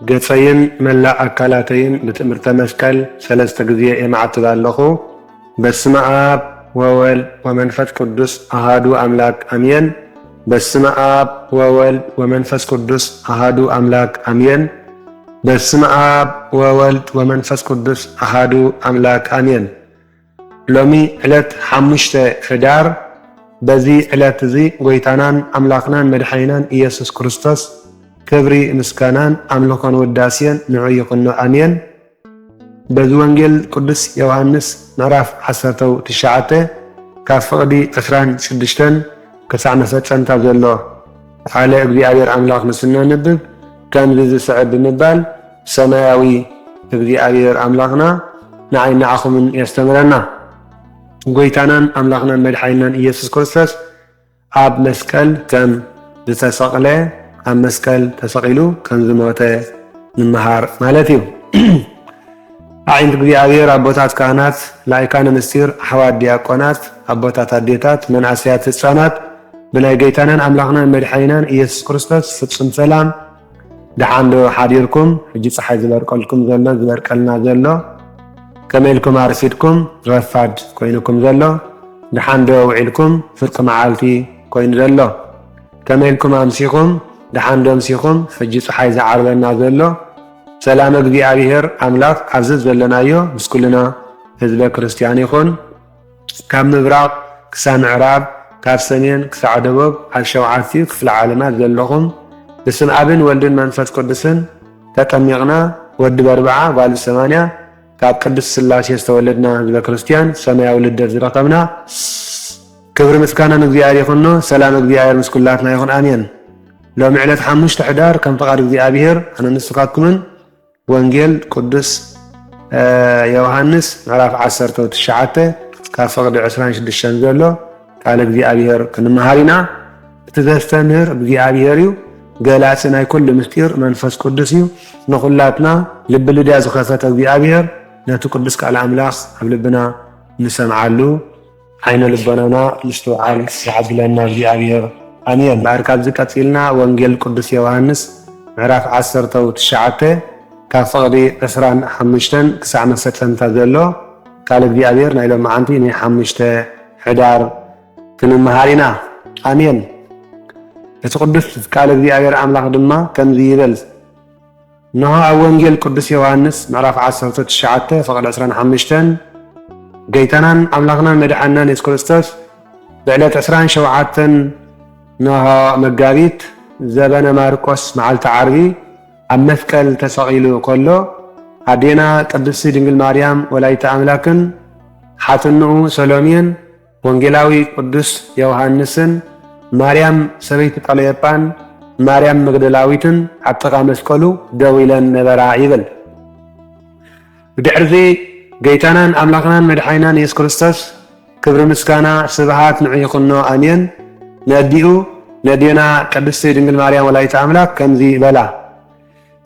ገጸይን መላእ ኣካላተይን ብትእምርተ መስቀል ሰለስተ ግዜ የማዕትብ ኣለኹ። በስመ ኣብ ወወልድ ወመንፈስ ቅዱስ ኣሃዱ ኣምላክ ኣሜን። በስመ ኣብ ወወልድ ወመንፈስ ቅዱስ ኣሃዱ ኣምላክ ኣሜን። በስመ ኣብ ወወልድ ወመንፈስ ቅዱስ ኣሃዱ ኣምላክ ኣሜን። ሎሚ ዕለት ሓሙሽተ ሕዳር፣ በዚ ዕለት እዚ ጎይታናን ኣምላኽናን መድሓኒናን ኢየሱስ ክርስቶስ ክብሪ፣ ምስጋናን ኣምልኾን ውዳሴን ንዑ ይኹኖ፣ ኣሜን። በዚ ወንጌል ቅዱስ ዮሃንስ ምዕራፍ ዓሰርተ ትሽዓተ ካብ ፍቕዲ ዕስራን ሽዱሽተን ክሳዕ መፈጸምታ ዘሎ ቃለ እግዚኣብሔር ኣምላኽ ምስ እነንብብ፣ ከምዚ ዝስዕብ ብምባል ሰማያዊ እግዚኣብሔር ኣምላኽና ንዓይ ንዓኹምን የስተምረና። ጎይታናን ኣምላኽናን መድሓኒናን ኢየሱስ ክርስቶስ ኣብ መስቀል ከም ዝተሰቕለ፣ ኣብ መስቀል ተሰቒሉ ከም ዝሞተ ንምሃር ማለት እዩ። ኣዒንቲ እግዚኣብሔር፣ ኣቦታት ካህናት፣ ላይካነ ምስጢር፣ ኣሕዋት ዲያቆናት፣ ኣቦታት ኣዴታት፣ መናእሰያት ህፃናት፣ ብናይ ጎይታናን ኣምላኽናን መድሓኒናን ኢየሱስ ክርስቶስ ፍጹም ሰላም ደሓን ዶ ሓዲርኩም? ሕጂ ጸሓይ ዝበርቀልኩም ዘሎ፣ ዝበርቀልና ዘሎ፣ ከመይ ኢልኩም ኣርፊድኩም? ረፋድ ኮይኑኩም ዘሎ። ደሓን ዶ ውዒልኩም? ፍርቂ መዓልቲ ኮይኑ ዘሎ። ከመይ ኢልኩም ኣምሲኹም? ደሓን ዶ ኣምሲኹም? ሕጂ ጸሓይ ዝዓርበና ዘሎ። ሰላም እግዚኣብሔር ኣምላኽ ኣብዚ ዘለናዮ ምስ ኩልና ህዝበ ክርስቲያን ይኹን። ካብ ምብራቕ ክሳብ ምዕራብ፣ ካብ ሰሜን ክሳዕ ደቡብ፣ ኣብ ሸውዓቲኡ ክፍለ ዓለማት ዘለኹም፣ ብስም ኣብን ወልድን መንፈስ ቅዱስን ተጠሚቕና፣ ወዲ በርብዓ፣ ጓል ሰማንያ፣ ካብ ቅድስት ሥላሴ ዝተወለድና ህዝበ ክርስቲያን፣ ሰማያዊ ልደት ዝረኸብና፣ ክብሪ ምስጋና ንእግዚኣብሔር ይኹኖ። ሰላም እግዚኣብሔር ምስ ኩላትና ይኹን፣ ኣሜን። ሎሚ ዕለት ሓሙሽተ ሕዳር፣ ከም ፍቓድ እግዚኣብሔር፣ ኣነ ንስኻትኩምን ወንጌል ቅዱስ፣ እ፣ ዮሃንስ ምዕራፍ ዓሰርተ ትሽዓተ ካብ ፍቕዲ ዕስራን ሽዱሽተን ዘሎ ቃል እግዚኣብሔር ክንመሃር ኢና። እቲ ዘስተምህር እግዚኣብሔር እዩ። ገላጺ ናይ ኩሉ ምስጢር መንፈስ ቅዱስ እዩ። ንኹላትና ልቢ ልድያ ዝኸፈተ እግዚኣብሔር ነቲ ቅዱስ ቃል ኣምላኽ ኣብ ልብና ንሰምዓሉ። ዓይነ ልቦናና ምስትውዓል ይዓድለና እግዚኣብሔር። ኣሜን። እምበኣር ካብዚ ቀጺልና ወንጌል ቅዱስ ዮሃንስ ምዕራፍ ዓሰርተ ትሽዓተ ካብ ፍቕዲ ዕስራን ሓሙሽተን ክሳዕ መፈጸምታ ዘሎ ቃል እግዚኣብሔር ናይ ሎመዓንቲ ናይ ሓሙሽተ ሕዳር ክንመሃር ኢና። ኣሜን። እቲ ቅዱስ ቃል እግዚኣብሔር ኣምላኽ ድማ ከምዚ ይብል። እንሆ ኣብ ወንጌል ቅዱስ ዮሃንስ ምዕራፍ ዓሰርተ ትሽዓተ ፍቕዲ ዕስራን ሓሙሽተን፣ ጎይታናን ኣምላኽናን መድሓንናን የሱስ ክርስቶስ ብዕለት ዕስራን ሸውዓተን እንሆ መጋቢት ዘበነ ማርቆስ መዓልቲ ዓርቢ ኣብ መስቀል ተሰቒሉ ከሎ፣ ኣዴና ቅድስቲ ድንግል ማርያም ወላዲተ ኣምላክን ሓትንኡ ሰሎሜን ወንጌላዊ ቅዱስ ዮሃንስን ማርያም ሰበይቲ ቀለዮጳን ማርያም መግደላዊትን ኣብ ጥቓ መስቀሉ ደው ኢለን ነበራ ይብል። ብድሕርዚ ጎይታናን ኣምላኽናን መድሓኒናን የሱስ ክርስቶስ ክብሪ ምስጋና ስብሃት ንዑ ይኹኖ ኣሜን። ነዲኡ ነዴና ቅድስቲ ድንግል ማርያም ወላዲተ ኣምላክ ከምዚ በላ።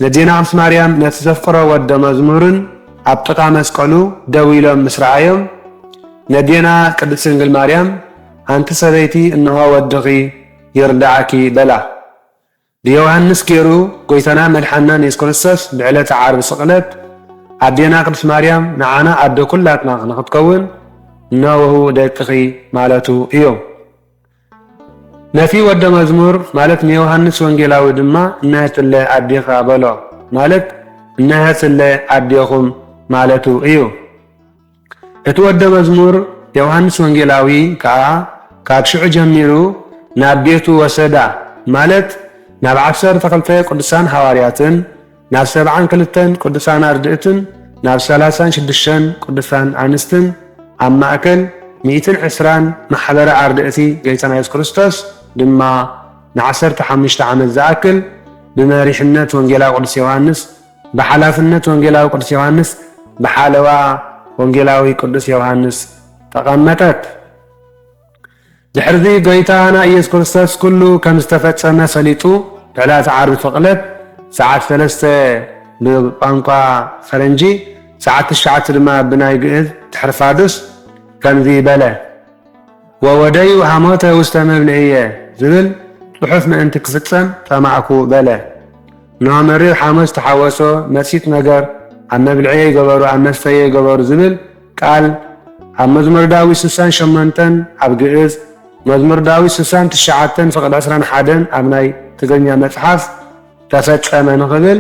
ነዴና ቅድስት ማርያም ነቲ ዘፍቅሮ ወደ መዝሙርን ኣብ ጥቓ መስቀሉ ደው ኢሎም ምስ ረኣዮም፣ ነዴና ቅድስት ድንግል ማርያም፣ "ኣንቲ ሰበይቲ፣ እንሆ ወድኺ፣ ይርዳእኪ" በላ። ብዮሃንስ ገይሩ ጎይታና መድሓንናን የሱስ ክርስቶስ ብዕለተ ዓርቢ ስቕለት ኣዴና ቅድስት ማርያም ንዓና ኣደ ኩላትና ንኽትከውን፣ "እነሆ ደቅኺ" ማለቱ እዩ። ነቲ ወደ መዝሙር ማለት ንዮሃንስ ወንጌላዊ ድማ፣ "እነሀትለ ኣዴኻ" በሎ። ማለት "እነሀትለ ኣዴኹም" ማለቱ እዩ። እቲ ወደ መዝሙር ዮሃንስ ወንጌላዊ ከኣ ካብ ሽዑ ጀሚሩ ናብ ቤቱ ወሰዳ፣ ማለት ናብ ዓሰርተ ክልተ ቅዱሳን ሃዋርያትን ናብ ሰብዓን ክልተን ቅዱሳን ኣርድእትን ናብ ሰላሳን ሽዱሽተን ቅዱሳን ኣንስትን ኣብ ማእከል ሚእትን ዕስራን ማሕበረ ኣርድእቲ ጎይታና የሱስ ክርስቶስ ድማ ንዓሰርተ ሓሙሽተ ዓመት ዝኣክል ብመሪሕነት ወንጌላዊ ቅዱስ ዮሃንስ፣ ብሓላፍነት ወንጌላዊ ቅዱስ ዮሃንስ፣ ብሓለዋ ወንጌላዊ ቅዱስ ዮሃንስ ተቐመጠት። ድሕርዚ ጎይታና ኢየሱስ ክርስቶስ ኩሉ ከም ዝተፈጸመ ፈሊጡ፣ ብዕለተ ዓርቢ ስቕለት ሰዓት ሰለስተ ብቋንቋ ፈረንጂ፣ ሰዓት ትሽዓተ ድማ ብናይ ግእዝ ድሕሪ ፋዱስ ከምዚ በለ፣ "ወወደዩ ሃሞተ ውስተ መብልዕየ" ዝብል ጽሑፍ ምእንቲ ክፍጸም ጠማእኩ በለ። እንሆ መሪር ሓሞት ዝተሓወሶ መጺጽ ነገር ኣብ መብልዐየይ ገበሩ፣ ኣብ መስተየይ ገበሩ ዝብል ቃል ኣብ መዝሙር ዳዊት ስሳን ሸሞንተን ኣብ ግእዝ፣ መዝሙር ዳዊት ስሳን ትሽዓተን ፍቕዲ ዕስራን ሓደን ኣብ ናይ ትግርኛ መጽሓፍ ተፈጸመ ንኽብል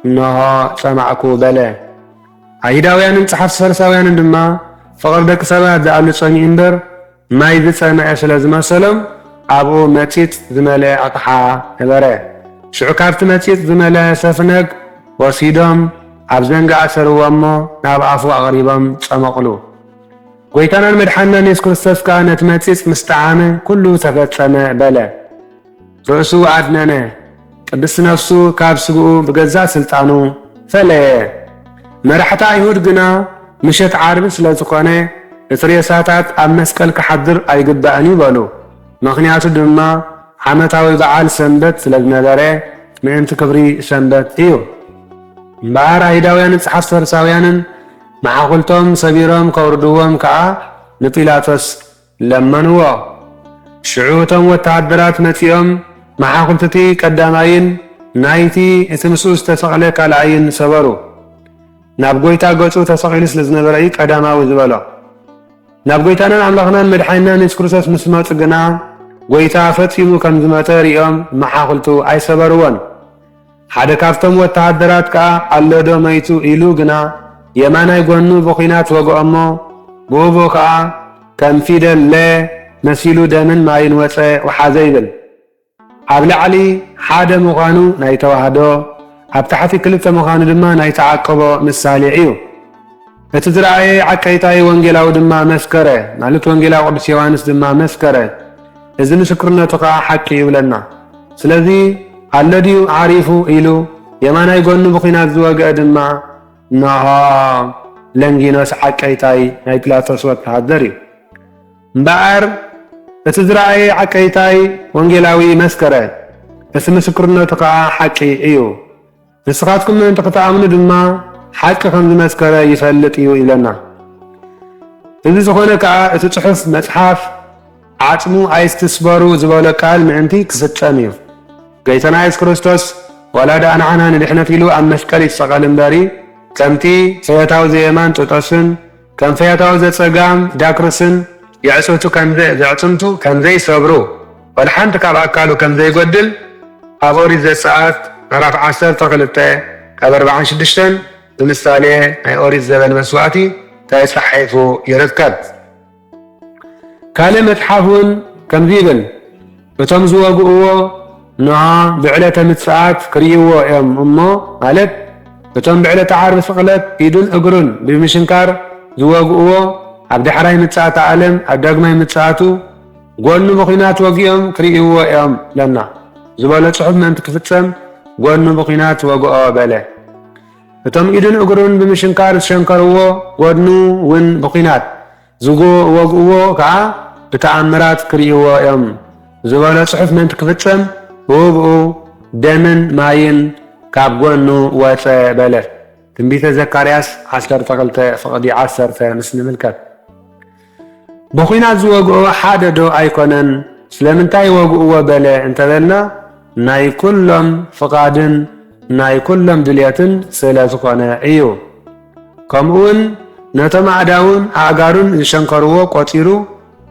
እንሆ ጸማዕኩ በለ። ኣይሁዳውያንን ጸሓፍቲ ፈሪሳውያንን ድማ ፍቕሪ ደቂ ሰባት ዝኣሉ ጸሚኡ እምበር ማይ ዝጸምአ ስለ ዝመሰሎም ኣብኡ መጺጽ ዝመልአ ኣቕሓ ነበረ። ሽዑ ካብቲ መጺጽ ዝመልአ ሰፍነግ ወሲዶም ኣብ ዘንጋ ኣሰርዎ እሞ ናብ ኣፉ ኣቕሪቦም ጸመቕሉ። ጎይታናን መድሓንናን የሱስ ክርስቶስ ከኣ ነቲ መጺጽ ምስ ጠዓመ ኩሉ ተፈጸመ በለ። ርእሱ ኣድነነ፣ ቅድስቲ ነፍሱ ካብ ስግኡ ብገዛእ ስልጣኑ ፈለየ። መራሕቲ ኣይሁድ ግና ምሸት ዓርቢ ስለ ዝኾነ እቲ ሬሳታት ኣብ መስቀል ክሓድር ኣይግባእን እዩ በሉ። ምኽንያቱ ድማ ዓመታዊ በዓል ሰንበት ስለ ዝነበረ ምእንቲ ክብሪ ሰንበት እዩ። እምበኣር ኣይሁዳውያንን ጸሓፍቲ ፈሪሳውያንን መሓኹልቶም ሰቢሮም ከውርድዎም ከኣ ንጲላጦስ ለመንዎ። ሽዑ እቶም ወተሃደራት መጺኦም መሓኹልትቲ ቀዳማይን ናይቲ እቲ ምስኡ ዝተሰቕለ ካልኣይን ሰበሩ። ናብ ጎይታ ገጹ ተሰቒሉ ስለ ዝነበረ እዩ ቀዳማዊ ዝበሎ። ናብ ጎይታናን ኣምላኽናን መድሓኒናን የሱስ ክርስቶስ ምስ መጹ ግና ጎይታ ፈጺሙ ከም ዝመጸ ርእዮም መሓኹልቱ ኣይሰበርዎን። ሓደ ካብቶም ወተሃደራት ከኣ ኣሎዶ መይቱ ኢሉ ግና የማናይ ጎኑ ብኲናት ወግኦ እሞ ብኡብኡ ከኣ ከም ፊደል ለ መሲሉ ደምን ማይን ወጸ ወሓዘ ይብል። ኣብ ላዕሊ ሓደ ምዃኑ ናይ ተዋህዶ፣ ኣብ ታሕቲ ክልተ ምዃኑ ድማ ናይ ተዓቅቦ ምሳሌ እዩ። እቲ ዝረኣየ ዓቀይታይ ወንጌላዊ ድማ መስከረ፣ ማለት ወንጌላዊ ቅዱስ ዮሃንስ ድማ መስከረ፣ እዚ ምስክርነቱ ኸኣ ሓቂ ይብለና። ስለዚ ኣሎ ድዩ ዓሪፉ ኢሉ የማናይ ጎኑ ብኲናት ዝወግአ ድማ እንሆ ለንጊኖስ ዓቀይታይ ናይ ጲላጦስ ወተሃደር እዩ። እምበኣር እቲ ዝረኣየ ዓቀይታይ ወንጌላዊ መስከረ፣ እቲ ምስክርነቱ ኸኣ ሓቂ እዩ። ንስኻትኩም ምእንቲ ክትኣምኑ ድማ ሓቂ ከም ዝመስከረ ይፈልጥ እዩ ይብለና። እዚ ዝኾነ ከኣ እቲ ጽሑፍ መጽሓፍ ዓጽሙ ኣይስትስበሩ ዝበሎ ቃል ምእንቲ ክፍጸም እዩ። ጎይታና የሱስ ክርስቶስ ዋላ ደኣ ንዓና ንድሕነት ኢሉ ኣብ መስቀል ይሰቐል እምበሪ ከምቲ ፈያታዊ ዘየማን ጥጦስን ከም ፈያታዊ ዘጸጋም ዳክርስን የዕጽምቱ ከም ዘ-፣ ዘዕጽምቱ ከም ዘይሰብሩ ወላ ሓንቲ ካብ ኣካሉ ከም ዘይጎድል ኣብ ኦሪት ዘጸኣት ምዕራፍ ዓሰርተ ክልተ ካብ ኣርብዓን ሽዱሽተን ብምሳሌ ናይ ኦሪት ዘበን መስዋእቲ ተጻሒፉ ይርከብ። ካልእ መጽሓፍ እውን ከምዚ ይብል፣ እቶም ዝወግእዎ እንሆ ብዕለተ ምጽኣት ክርእይዎ እዮም እሞ፣ ማለት እቶም ብዕለተ ዓርቢ ስቕለት ኢዱን እግሩን ብምሽንካር ዝወግእዎ ኣብ ዳሕራይ ምጽኣተ ዓለም ኣብ ዳግማይ ምጽኣቱ ጎኑ ብኲናት ወጊኦም ክርእይዎ እዮም ለና ዝበሎ ጽሑፍ ምእንቲ ክፍጸም ጎኑ ብኲናት ወግኦ በለ። እቶም ኢዱን እግሩን ብምሽንካር ዝሸንከርዎ ጎድኑ እውን ብኲናት ዝጎ-፣ ወግእዎ ከኣ ብተኣምራት ክርእይዎ እዮም ዝበሎ ጽሑፍ ምእንቲ ክፍጸም ብኡ ብኡ ደምን ማይን ካብ ጎኑ ወጸ በለ። ትንቢተ ዘካርያስ ዓሰርተ ክልተ ፍቕዲ ዓሰርተ ምስ ንምልከት። ብኹናት ዝወግኦ ሓደ ዶ ኣይኮነን? ስለምንታይ ወግእዎ በለ እንተበልና፣ ናይ ኩሎም ፍቓድን ናይ ኩሎም ድልየትን ስለ ዝኾነ እዩ። ከምኡውን ነቶም ኣእዳውን ኣእጋሩን ዝሸንከርዎ ቆጺሩ፣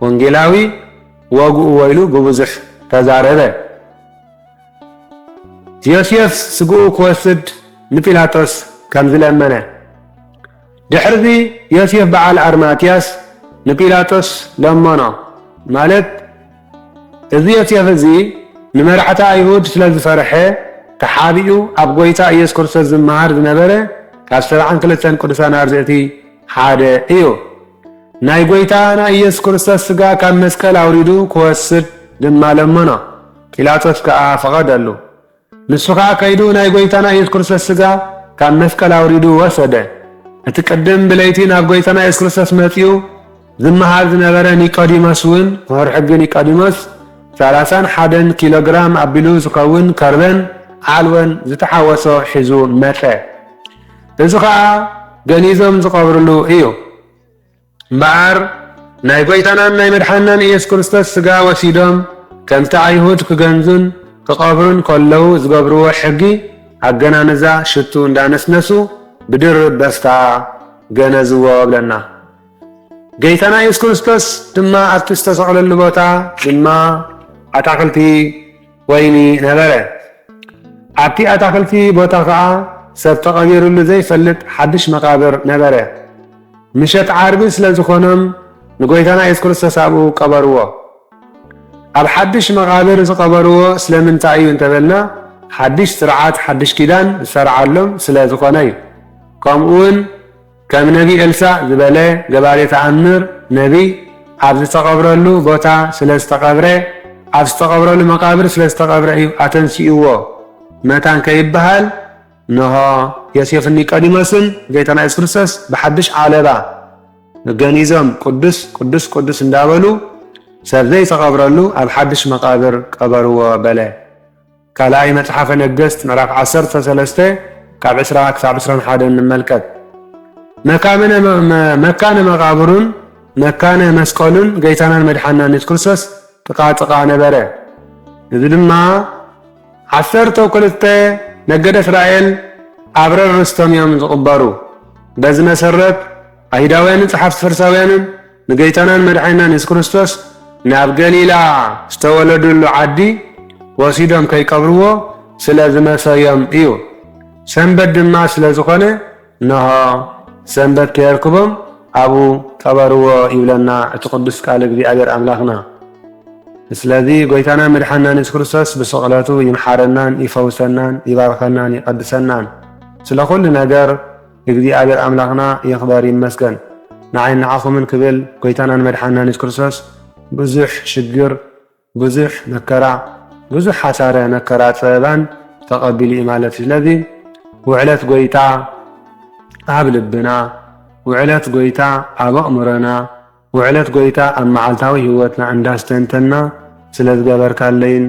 ወንጌላዊ ወግእዎ ኢሉ ብብዙሕ ተዛረበ። ዮሴፍ ስግኡ ክወስድ ንጲላጦስ ከም ዝለመነ። ድሕርዚ ዮሴፍ በዓል ኣርማትያስ ንጲላጦስ ለመኖ፣ ማለት እዚ ዮሴፍ እዚ ንመራሕቲ ኣይሁድ ስለ ዝፈርሐ፣ ተሓቢኡ ኣብ ጐይታ ኢየሱስ ክርስቶስ ዝመሃር ዝነበረ ካብ ሰብዓን ክልተን ቅዱሳን ኣርድእቲ ሓደ እዩ። ናይ ጐይታና ኢየሱስ ክርስቶስ ሥጋ ካብ መስቀል ኣውሪዱ ክወስድ ድማ ለመኖ። ጲላጦስ ከኣ ፈቐደሉ። ንሱ ኸኣ ከይዱ ናይ ጐይታና ኢየሱስ ክርስቶስ ሥጋ ካብ መስቀል ኣውሪዱ ወሰደ። እቲ ቅድም ብለይቲ ናብ ጐይታና ኢየሱስ ክርስቶስ መጺኡ ዝመሃር ዝነበረ ኒቆዲሞስ እውን፣ ምሁር ሕጊ ኒቆዲሞስ፣ ሰላሳን ሓደን ኪሎ ግራም ኣቢሉ ዝኸውን ከርበን ዓልወን ዝተሓወሶ ሒዙ መጸ። እዚ ኸኣ ገኒዞም ዝቐብርሉ እዩ። እምበኣር ናይ ጐይታናን ናይ መድሓንናን ኢየሱስ ክርስቶስ ሥጋ ወሲዶም ከምቲ ኣይሁድ ክገንዙን ክቐብሩን ከለዉ ዝገብርዎ ሕጊ ኣገናንዛ ሽቱ እንዳነስነሱ ብድርብ ደስታ ገነዝዎ ብለና። ጌታና የሱስ ክርስቶስ ድማ ኣብቲ ዝተሰቕለሉ ቦታ ድማ ኣታኽልቲ ወይኒ ነበረ። ኣብቲ ኣታኽልቲ ቦታ ኸዓ ሰብ ተቐቢሩሉ ዘይፈልጥ ሓድሽ መቓብር ነበረ። ምሸት ዓርቢ ስለ ዝኾኖም ንጎይታና የሱስ ክርስቶስ ኣብኡ ቀበርዎ። ኣብ ሓድሽ መቓብር ዝቐበርዎ ስለምንታይ እዩ እንተበልና ሓድሽ ስርዓት ሓድሽ ኪዳን ዝሰርዓሎም ስለ ዝኾነ እዩ። ከምኡ እውን ከም ነቢ ኤልሳእ ዝበለ ገባሬ ተኣምር ነቢይ ኣብ ዝተቐብረሉ ቦታ ስለ ዝተቐብረ ኣብ ዝተቐብረሉ መቓብር ስለ ዝተቐብረ እዩ ኣተንሲእዎ መታን ከይበሃል ንሆ ዮሴፍን ኒቆዲሞስን ጌታና የሱስ ክርስቶስ ብሓድሽ ዓለባ ገኒዞም ቅዱስ ቅዱስ ቅዱስ እንዳበሉ ሰብ ዘይተቐብረሉ ኣብ ሓድሽ መቓብር ቀበርዎ በለ። ካልኣይ መጽሓፈ ነገስት ምዕራፍ ዓሰርተ ሰለስተ ካብ ዕስራ ክሳብ ዕስራን ሓደን ንመልከት። መካነ መቃብሩን መካነ መስቀሉን ጌታናን መድሓናን የሱስ ክርስቶስ ጥቓ ጥቓ ነበረ። እዚ ድማ ዓሰርተው ክልተ ነገደ እስራኤል ኣብ ረር ርስቶም እዮም ዝቕበሩ። በዚ መሰረት ኣይሁዳውያንን ጸሓፍቲ ፈሪሳውያንን ንጌታናን መድሓኒናን የሱስ ክርስቶስ ናብ ገሊላ ዝተወለዱሉ ዓዲ ወሲዶም ከይቀብርዎ ስለ ዝመሰዮም እዩ። ሰንበት ድማ ስለ ዝኾነ እንሆ ሰንበት ከየርክቦም ኣብኡ ቀበርዎ ይብለና እቲ ቅዱስ ቃል እግዚኣብሔር ኣምላኽና። ስለዚ ጎይታና መድሓናን የሱስ ክርስቶስ ብስቕለቱ ይምሓረናን ይፈውሰናን ይባርኸናን ይቐድሰናን። ስለ ኩሉ ነገር እግዚኣብሔር ኣምላኽና ይኽበር ይመስገን። ንዓይን ንዓኹምን ክብል ጎይታናን መድሓናን የሱስ ክርስቶስ ብዙሕ ሽግር ብዙሕ መከራ ብዙሕ ሓሳረ መከራ ጸበባን ተቐቢሉ እዩ ማለት እዩ። ስለዚ ውዕለት ጎይታ ኣብ ልብና፣ ውዕለት ጎይታ ኣብ ኣእምሮና፣ ውዕለት ጎይታ ኣብ መዓልታዊ ህይወትና እንዳስተንተና ስለ ዝገበርካለይን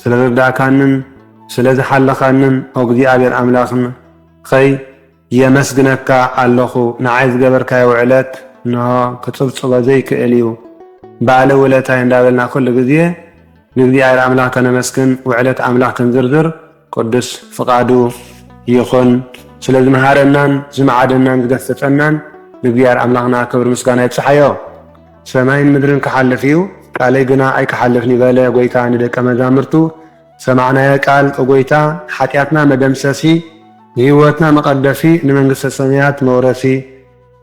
ስለ ዝርዳእካንን ስለ ዝሓለኻንን ኦ እግዚኣብሔር ኣምላኽን ኸይ የመስግነካ ኣለኹ ንዓይ ዝገበርካዮ ውዕለት እንሆ ክጽብጽቦ ዘይክእል እዩ ባለ ውለታይ እንዳበልና ኩሉ ግዜ ንእግዚኣብሔር ኣምላኽ ከነመስግን ውዕለት ኣምላኽ ክንዝርዝር ቅዱስ ፍቓዱ ይኹን። ስለ ዝመሃረናን ዝመዓደናን ዝገሰጸናን ንእግዚኣብሔር ኣምላኽና ክብሪ ምስጋና ይብጽሓዮ። ሰማይን ምድርን ክሓልፍ እዩ ቃለይ ግና ኣይክሓልፍን ይበለ ጎይታ ንደቀ መዛምርቱ ሰማዕናዮ ቃል ኦጎይታ ሓጢኣትና መደምሰሲ ንህይወትና መቐደሲ ንመንግስተ ሰማያት መውረሲ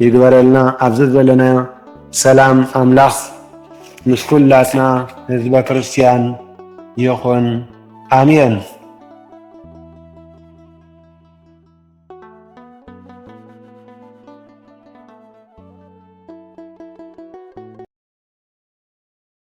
ይግበረልና ኣብዚ ዘለናዮ ሰላም ኣምላኽ ምስ ኩላትና ህዝበ ክርስትያን ይኹን ኣሜን።